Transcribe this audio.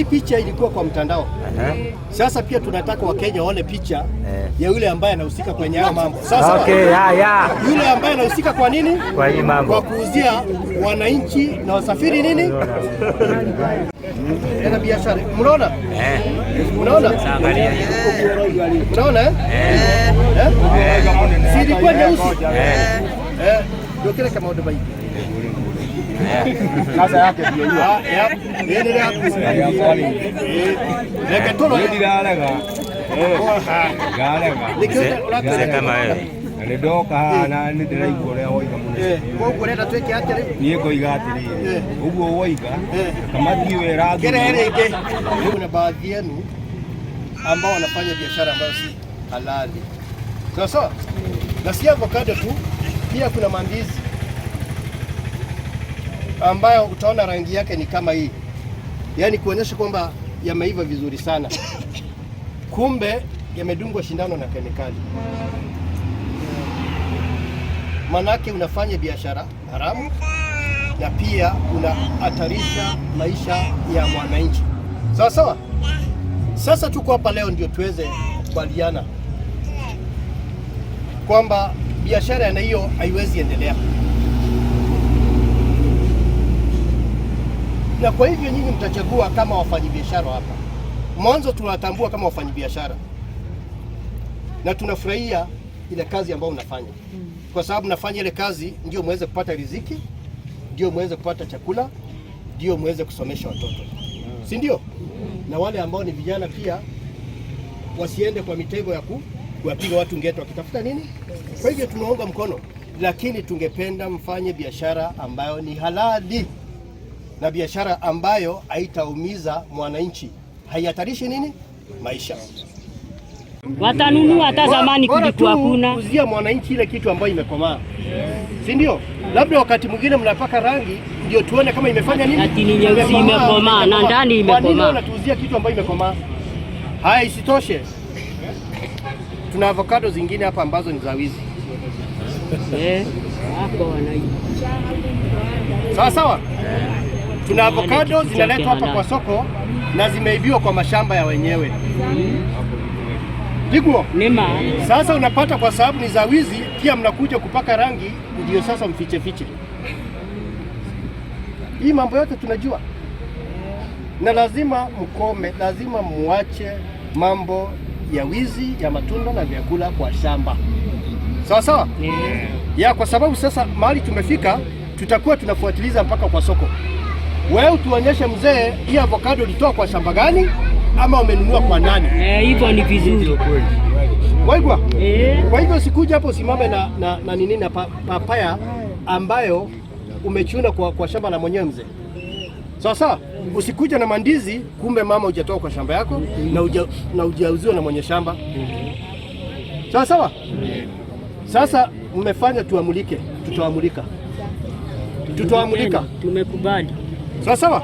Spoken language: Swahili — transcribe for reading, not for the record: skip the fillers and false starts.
Hii picha ilikuwa kwa mtandao. Sasa pia tunataka Wakenya waone picha ya yule ambaye anahusika kwenye hayo mambo. Sasa yule ambaye anahusika kwa nini? Kwa hii mambo. Kwa kuuzia wananchi na wasafiri nini? Tena biashara. Mnaona? Eh. Mnaona? Angalia hiyo. Mnaona eh? Eh? Si ilikuwa nyeusi? Eh. Eh, ndio kile kama maũndũ maingĩ. Sasa yake ndio hiyo. Ah, ya, ĩ nĩ rĩaku. Ĩ, reke tũrore. Ndirarega. Ndirarega. Nĩkĩo Mzee ũratwĩra. kama wewe. Na nĩ ndoka haha na nĩ ndĩraigua ũrĩa woiga mũno. Eh, koguo ũrenda twĩke atĩa rĩu? Niĩ ngoiga atĩrĩrĩ, Eh. ũguo woiga Eh. kamati ĩyo ĩrathurwo. Kere rĩngĩ. Kuna baadhi yenu ambao wanafanya biashara ambayo si halali. Sawa sawa? Na si avocado tu, pia kuna mandizi ambayo utaona rangi yake ni kama hii, yaani kuonyesha kwamba yameiva vizuri sana, kumbe yamedungwa shindano na kemikali. Manake unafanya biashara haramu na pia unahatarisha maisha ya mwananchi. Sawa sawa. Sasa tuko hapa leo ndio tuweze kukubaliana kwamba biashara ya hiyo haiwezi endelea, na kwa hivyo nyinyi mtachagua kama wafanyabiashara hapa. Mwanzo tunatambua kama wafanyabiashara na tunafurahia ile kazi ambayo mnafanya, kwa sababu mnafanya ile kazi ndio muweze kupata riziki, ndio muweze kupata chakula, ndio muweze kusomesha watoto, si ndio? Na wale ambao ni vijana pia wasiende kwa mitego ya kuwapiga watu ngeta wakitafuta nini. Kwa hivyo tunaunga mkono, lakini tungependa mfanye biashara ambayo ni halali na biashara ambayo haitaumiza mwananchi, haihatarishi nini maisha. Watanunua hata zamani Bora kulikuwa tu hakuna. Uzia mwananchi ile kitu ambayo imekomaa, si ndio? Labda wakati mwingine mnapaka rangi ndio tuone kama imefanya nini, Ati ni nyeusi imekomaa na ndani Kwa nini imekomaa. unatuuzia kitu ambayo imekomaa? Haya, isitoshe tuna avocado zingine hapa ambazo ni za wizi. Eh, wako wanaiba. Sawa sawa, tuna avocado kitu zinaletwa chake hapa kwa halali. Soko na zimeibiwa kwa mashamba ya wenyewe. Pigwo. Nema. Sasa unapata kwa sababu ni za wizi, pia mnakuja kupaka rangi ndio sasa mfiche fiche. Hii mambo yote tunajua, na lazima mkome, lazima muache mambo ya wizi ya matunda na vyakula kwa shamba. Sawa sawa? Eh. Ya, kwa sababu sasa mahali tumefika, tutakuwa tunafuatiliza mpaka kwa soko. Wewe utuonyeshe mzee, hii avocado ulitoa kwa shamba gani ama umenunua kwa nani? Eh, hivyo ni vizuri. Waigwa? Eh. Kwa hivyo sikuja hapo usimame na nini na papaya ambayo umechuna kwa shamba la mwenyewe mzee. Sawa sawa? Usikuja na mandizi kumbe mama hujatoa kwa shamba yako na hujauziwa na mwenye shamba. Sawa sawa? Sasa mmefanya tuamulike, tutawamulika. Tutawamulika. Tumekubali. Sawa sawa?